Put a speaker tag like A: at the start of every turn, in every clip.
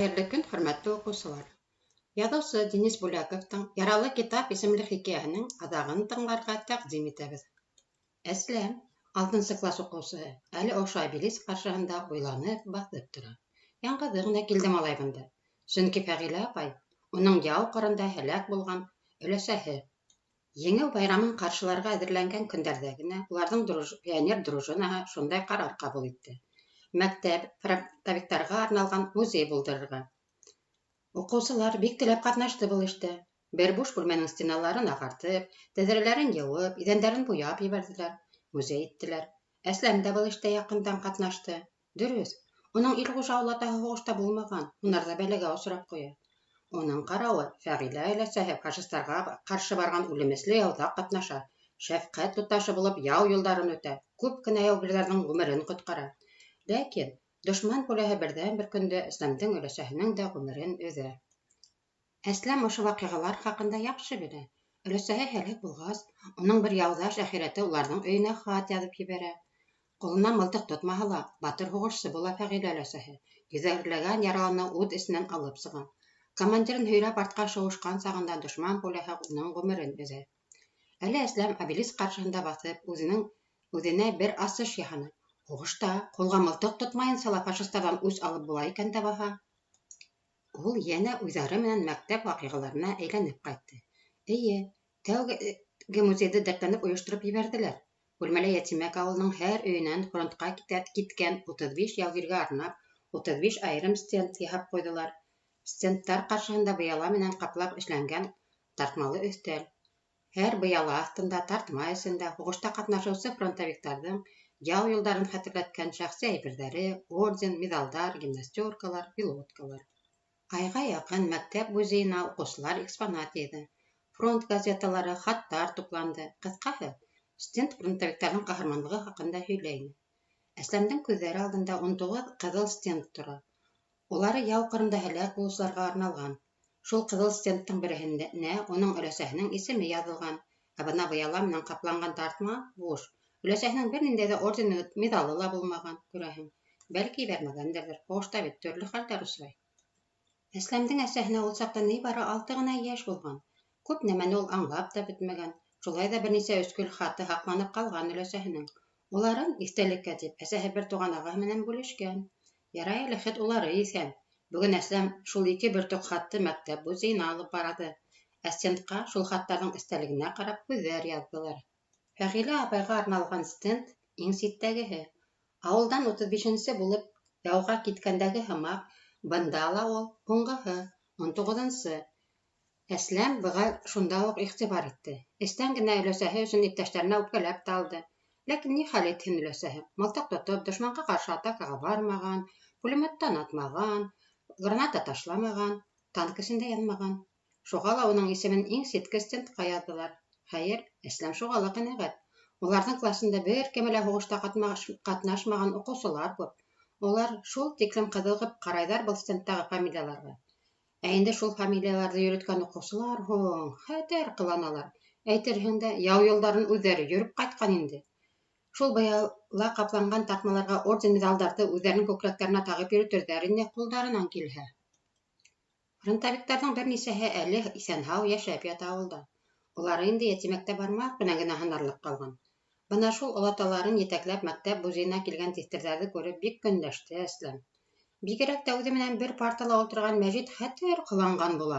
A: Хәйерле көн, хөрмәтле уҡыусылар! Яҙыусы Денис Бүләковтың «Яралы китап» исемле хикәйәһенең аҙағын тыңларға тәҡдим итәбеҙ. Әсләм, алтынсы класс уҡыусыһы, әле ошо обелиск ҡаршыһында уйланып баҫып тора. Яңғыҙы ғына килде малай бында. Сөнки Фәғилә апай уның яу ҡырында һәләк булған өләсәһе. Еңеү байрамын ҡаршыларға әҙерләнгән көндәрҙә генә уларҙың пионер дружинаһы шундай ҡарар ҡабул итте: мәктәп фронтовиктарға арналған музей булдырырға. Уҡыусылар бик теләп ҡатнашты был эштә. Бер буш бүлмәнең стеналарын ағартып, тәҙрәләрен йыуып, иҙәндәрен буяп ебәрҙеләр, музей иттеләр. Әсләм дә был эштә яҡындан ҡатнашты. Дөрөҫ, уның Илғужа олатаһы һуғышта булмаған, һунарҙа бәләгә осрап ҡуя. Уның ҡарауы, Фәғилә өләсәһе фашистарға ҡаршы барған үлемесле яуҙа ҡатнаша, шәфҡәт туташы булып яу юлдарын үтә, күп кенә яугирҙәрҙең ғүмерен ҡотҡара. Ләкин дошман пуляһы берҙән-бер көндө Әсләмдең өләсәһенең дә ғүмерен өҙә. Әсләм ошо ваҡиғалар хаҡында яҡшы белә. Өләсәһе һәләк булғас, уның бер яуҙаш әхирәте уларҙың өйөнә хат яҙып ебәрә. Ҡулына мылтыҡ тотмаһа ла, батыр һуғышсы була Фәғилә өләсәһе, йөҙәрләгән яралыны ут эсенән алып сыға. Командирын һөйрәп артҡа шыуышҡан сағында дошман пуляһы уның ғүмерен өҙә. Әле Әсләм обелиск ҡаршыһында баҫып, үҙенең үҙенә бер асыш яһаны. Һуғышта ҡулға мылтыҡ тотмайынса ла фашистарҙан үс алып була икән дә баһа. Ул йәнә уйҙары менән мәктәп ваҡиғаларына әйләнеп ҡайтты. Эйе, тәүге музейҙы дәртләнеп ойоштороп ебәрҙеләр. Бүлмәлә Йәтимәк ауылының һәр өйөнән фронтҡа киткән 35 яугиргә арнап 35 айырым стенд яһап ҡуйҙылар. Стендтар ҡаршыһында быяла менән ҡаплап эшләнгән тартмалы өҫтәл. Һәр быяла аҫтында, тартма эсендә һуғышта ҡатнашыусы фронтовиктарҙың яу юлдарын хәтерләткән шәхси әйберҙәре, орден, миҙалдар, гимнастеркалар, пилоткалар. Айға яҡын мәктәп музейына уҡыусылар экспонат йыйҙы. Фронт газеталары, хаттар тупланды. Ҡыҫҡаһы, стенд фронтовиктарҙың ҡаһарманлығы хаҡында һөйләй ине. Әсләмдең күҙҙәре алдында 19 ҡыҙыл стенд тора. Улары яу ҡырында һәләк булыусыларға арналған. Шул ҡыҙыл стендтың береһенә уның өләсәһенең исеме яҙылған. Ә бына быяла менән ҡапланған тартма буш. Өләсәһенең бер ниндәй ҙә ордены, миҙалы ла булмаған, күрәһең. Бәлки, ебәрмәгәндәрҙер. Һуғышта бит төрлө хәлдәр осрай. Әсләмдең әсәһенә ул саҡта ни бары алты ғына йәш булған. Күп нәмәне ул аңлап та бөтмәгән. Шулай ҙа бер нисә өскөл хаты һаҡланып ҡалған өләсәһенең. Уларын, иҫтәлеккә тип, әсәһе бер туған ағаһы менән бүлешкән. Ярай әле хет улары иҫән. Бөгөн Әсләм шул ике бөртөк хатты мәктәп музейына алып барҙы. Ә стендҡа шул хаттарҙың эстәлегенә ҡарап һүҙҙәр яҙҙылар. Фәғилә апайға арналған стенд иң ситтәгеһе. Ауылдан 35-нсе булып яуға киткәндәге һымаҡ, бында ла ул һуңғыһы, 19-нсы. Әсләм быға шунда уҡ иғтибар итте. Эстән генә өләсәһе өсөн иптәштәренә үпкәләп тә алды. Ләкин ни хәл итһен өләсәһе? Мылтыҡ тотоп, дошманға ҡаршы атакаға бармаған, пулеметтан атмаған, граната ташламаған, танк эсендә янмаған. Шуға ла уның исемен иң ситке стендҡа яҙҙылар. Хәйер, Әсләм шуға ла ҡәнәғәт. Уларҙың класында бер кеме лә һуғышта ҡатнашмаған уҡыусылар күп. Улар шул тиклем ҡыҙығып ҡарайҙар был стендтағы фамилияларға. Ә инде шул фамилияларҙы йөрөткән уҡыусылар һуң, хәтәр ҡыланалар. Әйтерһең дә, яу юлдарын үҙҙәре йөрөп ҡайтҡан инде. Шул быяла ҡапланған тартмаларға орден-миҙалдарҙы үҙҙәренең күкрәктәренә тағып йөрөтөрҙәр ине ҡулдарынан килһә. Фронтовиктарҙың бер нисәһе әле иҫән-һау йәшәп ята ауылда. Улары инде Йәтимәктә бармаҡ менән генә һанарлыҡ ҡалған. Бына шул олаталарын етәкләп мәктәп музейына килгән тиҫтерҙәрҙе күреп бик көнләште Әсләм. Бигерәк тә үҙе менән бер партала ултырған Мәжит хәтәр ҡыланған була.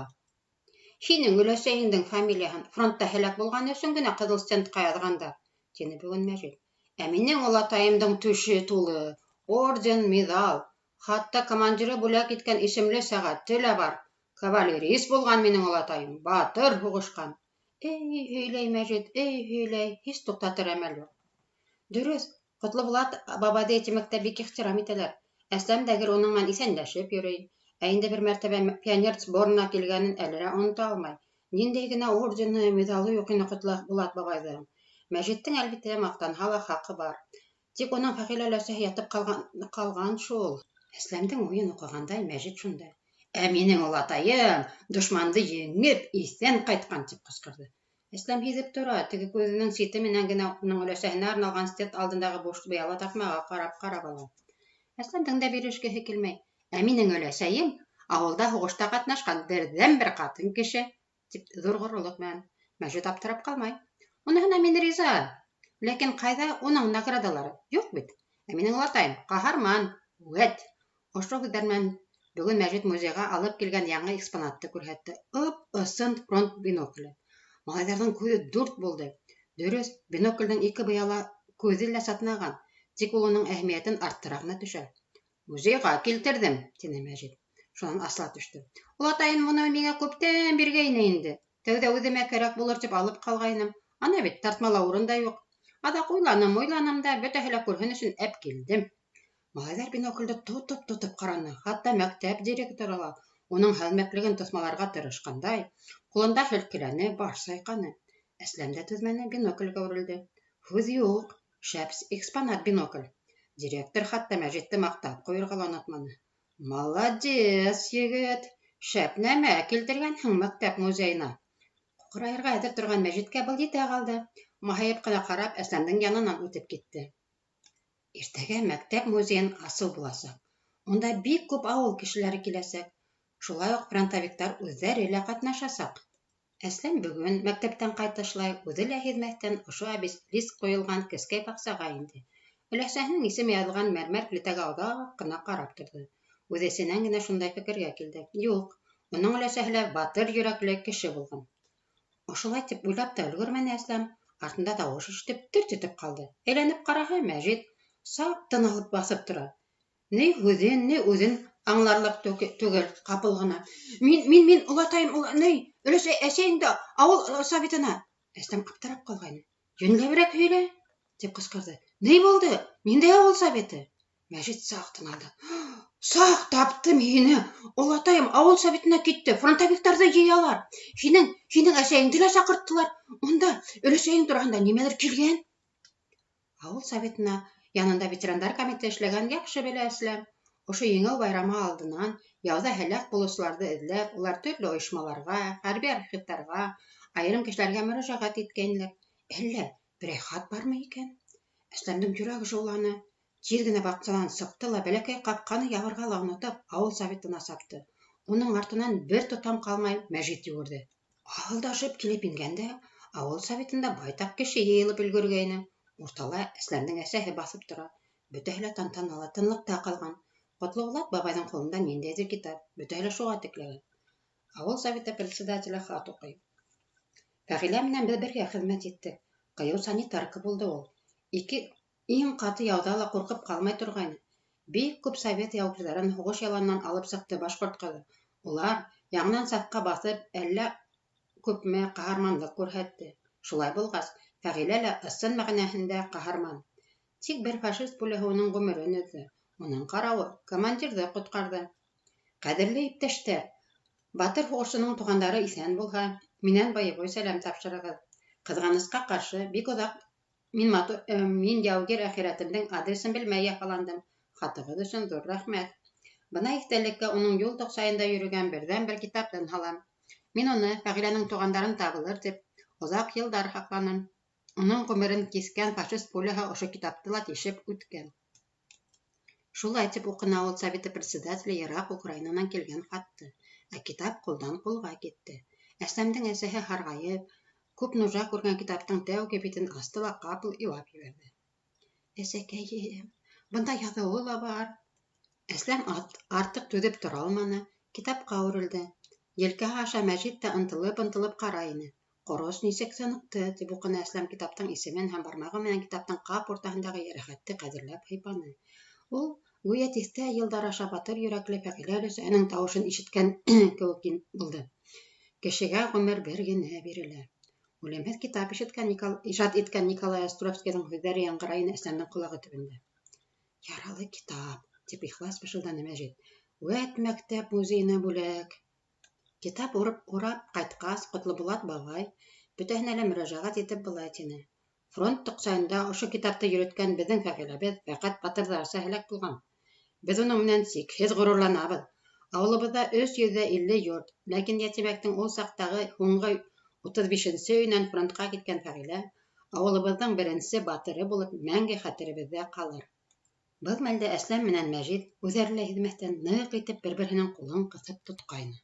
A: Һинең өләсәйеңдең фамилияһын фронтта һәләк булғаны өсөн генә ҡыҙыл стендҡа яҙғандар, тине бөгөн Мәжит. Ә минең олатайымдың түше тулы орден, миҙал, хатта командиры бүләк иткән исемле сәғәте лә бар. Кавалерист булған минең олатайым, батыр һуғышҡан. Эй һөйләй Мәжит, эй һөйләй, һис туҡтатыр әмәл юҡ. Дөрөҫ, Ҡотлобулат бабайҙы Йәтимәктә бик ихтирам итәләр. Әсләм дә гел уның менән иҫәнләшеп йөрөй. Ә инде бер мәртәбә пионер сборына килгәнен әле лә онота алмай. Ниндәй генә ордены, миҙалы юҡ ине Ҡотлобулат бабайҙың. Мәжиттең, әлбиттә, маҡтанһа ла хаҡы бар. Тик уның Фәғилә өләсәһе ятып ҡалған, ҡалған шул. Әсләмдең уйын уҡығандай, Мәжит шунда: "Ә минең олатайым дошманды еңеп, иҫән ҡайтҡан!" тип ҡысҡырҙы. Әсләм һиҙеп тора, теге күҙенең сите менән генә уның өләсәһенә арналған стенд алдындағы буш быяла тартмаға ҡарап-ҡарап ала. Әсләмдең дә бирешкеһе килмәй. Ә минең өләсәйем Ауылда һуғышта ҡатнашҡан берҙән-бер ҡатын кеше, тип ҙур ғорурлыҡ менән. Мәжит аптырап ҡалмай. Уныһына мин риза. Ләкин ҡайҙа уның наградалары? Юҡ бит. Ә минең олатайым ҡаһарман. Вәт! Ошо һүҙҙәр менән бөгөн Мәжит музейға алып килгән яңы экспонатты күрһәтте. Ып-ысын фронт бинокле. Малайҙарҙың күҙе дүрт булды. Дөрөҫ, биноклдең ике быяла күҙе лә сатнаған, тик ул уның әһәмиәтен арттыра ғына төшә. Музейға килтерҙем, тине Мәжит. Шунан асыла төштө. Олатайым уны миңә күптән биргәйне инде. Тәүҙә үҙемә кәрәк булыр тип алып ҡалғайным. Ана бит, тартмала урын да юҡ. Аҙаҡ уйланым-уйланым да, бөтәһе лә күрһен өсөн әпкилдем. Малайҙар биноклде тотоп-тотоп ҡараны, хатта мәктәп директоры ла уның һәлмәклеген тоҫмаларға тырышҡандай, ҡулында һелккеләне, баш сайҡаны. Әсләм дә түҙмәне, биноклгә үрелде. Һүҙ юҡ, шәп экспонат бинокль. Директор хатта Мәжитте маҡтап ҡуйырға ла онотманы. Молодец, егет! Шәп нәмә килтергәнһең мәктәп музейына. Ҡуҡырайырға әҙер торған Мәжиткә был етә ҡалды. Маһайып ҡына ҡарап, Әсләмдең янынан үтеп китте. Иртәгә мәктәп музейын асыу буласаҡ. Унда бик күп ауыл кешеләре киләсәк. Шулай уҡ фронтовиктар үҙҙәре лә ҡатнашасаҡ. Әсләм бөгөн, мәктәптән ҡайтышлай, үҙе лә һиҙмәҫтән, ошо обелиск ҡуйылған кескәй баҡсаға инде. Өләсәһенең исеме яҙылған мәрмәр плитәгә оҙаҡ ҡына ҡарап торҙо. Үҙ эсенән генә шундай фекергә килде. Юҡ, уның өләсәһе лә батыр йөрәкле кеше булған. Ошолай тип уйлап та өлгөрмәне Әсләм, артында тауыш ишетеп, терт итеп ҡалды. Әйләнеп ҡараһа, Мәжит саҡ тын алып баҫып тора. Ни һүҙен, ни үҙен аңларлыҡ түгел, ҡапыл ғына. Мин, мин, мин, олатайым, ул, ни, өләсәй, әсәйеңде ауыл советына. Әсләм аптырап ҡалғайны. Йүнләберәк һөйлә, тип ҡысҡырҙы. Ни булды? Ниндәй ауыл советы? Мәжит саҡ тын алды. Саҡ таптым һине. Олатайым ауыл советына китте. Фронтовиктарҙы йыялар. Һинең, һинең әсәйеңде лә саҡырттылар. Унда өләсәйең тураһында нимәлер килгән. Ауыл советына янында ветерандар комитеты эшләгәнен яҡшы белә Әсләм. Ошо Еңеү байрамы алдынан яуҙа һәләк булыусыларҙы эҙләп, улар төрлө ойошмаларға, хәрби архивтарға, айырым кешеләргә мөрәжәғәт иткәйнеләр. Әллә берәй хат бармы икән? Әсләмдең йөрәге шыуланы. Тиҙ генә баҡсанан сыҡты ла, бәләкәй ҡапҡаны ябырға ла онотоп, ауыл советына сапты. Уның артынан бер тотам ҡалмай Мәжит йүгерҙе. Аһылдашып килеп ингәндә, ауыл советында байтаҡ кеше йыйылып өлгөргәйне. Уртала Әсләмдең әсәһе баҫып тора. Бөтәһе лә тантаналы тынлыҡта ҡалған. Ҡотлобулат бабайҙың ҡулында ниндәйҙер китап, бөтәһе лә шуға текләгән. Ауыл советы председателе хат уҡый. Фәғилә менән беҙ бергә хеҙмәт иттек. Ҡыйыу санитарка булды ул. Ике иң ҡаты яуҙа ла ҡурҡып ҡалмай торғайны. Бик күп совет яугирҙарын һуғыш яланынан алып сыҡты башҡорт ҡыҙы. Улар, яңынан сафҡа баҫып, әллә күпме ҡаһарманлыҡ күрһәтте. Шулай булғас, Фәғилә лә ысын мәғәнәһендә ҡаһарман. Тик бер фашист пуляһы уның ғүмерен өҙҙө. Уның ҡарауы, командирҙы ҡотҡарҙы. Ҡәҙерле иптәштәр! Батыр һуғышсының туғандары иҫән булһа, минән боевой сәләм тапшырығыҙ. Ҡыҙғанысҡа ҡаршы, бик оҙаҡ мин матур, мин яугир әхирәтемдең адресын белмәй яфаландым. Хатығыҙ өсөн ҙур рәхмәт. Бына иҫтәлеккә уның юл тоҡсайында йөрөгән берҙән-бер китаптан һалам. Мин уны, Фәғиләнең туғандарын табылыр тип, оҙаҡ йылдар һаҡланым. Уның ғүмерен киҫкән фашист пуляһы ошо китапты ла тишеп үткән. Шулай тип уҡыны ауыл советы председателе йыраҡ Украинанан килгән хатты. Ә китап ҡулдан ҡулға китте. Әсләмдең әсәһе һарғайып, күп нужа күргән китаптың тәүге битен асты ла ҡапыл илап ебәрҙе. Әсәкәйем, бында яҙыуы ла бар. Әсләм артыҡ түҙеп тора алманы, китапҡа үрелде. Елкәһе аша Мәжит тә ынтылып-ынтылып ҡарай ине. Ҡорос нисек сыныҡты, тип уҡыны Әсләм китаптың исемен һәм бармағы менән китаптың ҡап уртаһындағы йәрәхәтте ҡәҙерләп һыйпаны. Ул, гүйә тиҫтә йылдар аша батыр йөрәкле Фәғилә өләсәһенең тауышын ишеткән кеүек булды. Кешегә ғүмер бер генә бирелә. Үлемһеҙ китап ишеткән Никол... ижад иткән Николай Островскийҙың һүҙҙәре яңғырай ине Әсләмдең ҡолағы төбөндә. Яралы китап, тип ихлас бышылданы Мәжит. Вәт мәктәп музейына бүләк. Китап урып, урап ҡайтҡас, Ҡотлобулат бабай бөтәһенә лә мөрәжәғәт итеп былай тине. Фронт тоҡсайында ошо китапты йөрөткән беҙҙең Фәғиләбеҙ фәҡәт батырҙарса һәләк булған. Беҙ уның менән сикһеҙ ғорурланабыҙ. Ауылыбыҙҙа 350 йорт, ләкин Йәтимәктең ул саҡтағы һуңғы 35-нсе өйөнән фронтҡа киткән Фәғилә ауылыбыҙҙың беренсе батыры булып мәңге хәтеребеҙҙә ҡалыр. Был мәлдә Әсләм менән Мәжит үҙҙәре лә һиҙмәҫтән ныҡ итеп бер-береһенең ҡулын ҡыҫып тотҡайны.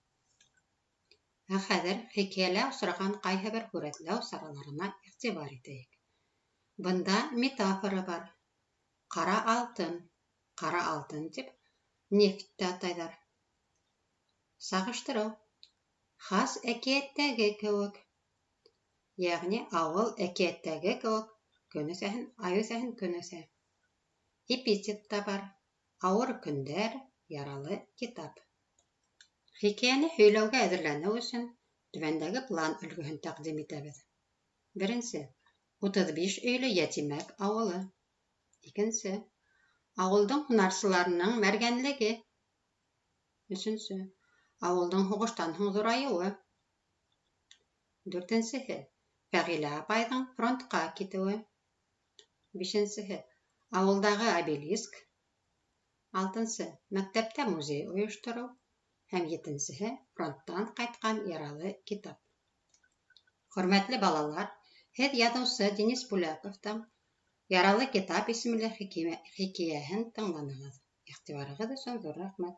A: Ә хәҙер хикәйәлә осраған ҡайһы бер һүрәтләү сараларына иғтибар итәйек. Бында метафора бар. Ҡара алтын, ҡара алтын тип нефть тә атайҙар. Сағыштырыу. Хас әкиәттәге кеүек. Йәғни ауыл әкиәттәге кеүек көн үҫәһен, ай үҫәһен көн үҫә. Эпитет та бар. Ауыр көндәр, яралы китап. Хикәйәне һөйләүгә әҙерләнеү өсөн түбәндәге план өлгөһөн тәҡдим итәбеҙ. Беренсе. 35 өйлө Йәтимәк ауылы. Икенсе. Ауылдың һунарсыларының мәргәнлеге. Өсөнсө. Ауылдың һуғыштан һуң ҙурайыуы. Дүртенсеһе. Фәғилә апайҙың фронтҡа китеүе. Бишенсеһе. Ауылдағы обелиск. Алтынсы. Мәктәптә музей ойоштороу. Һәм етенсеһе. Фронттан ҡайтҡан яралы китап. Хөрмәтле балалар, һеҙ яҙыусы Денис Бүләковтың Яралы китап исемле хикәйәһен тыңланығыҙ. Иғтибарығыҙ өсөн ҙур рәхмәт.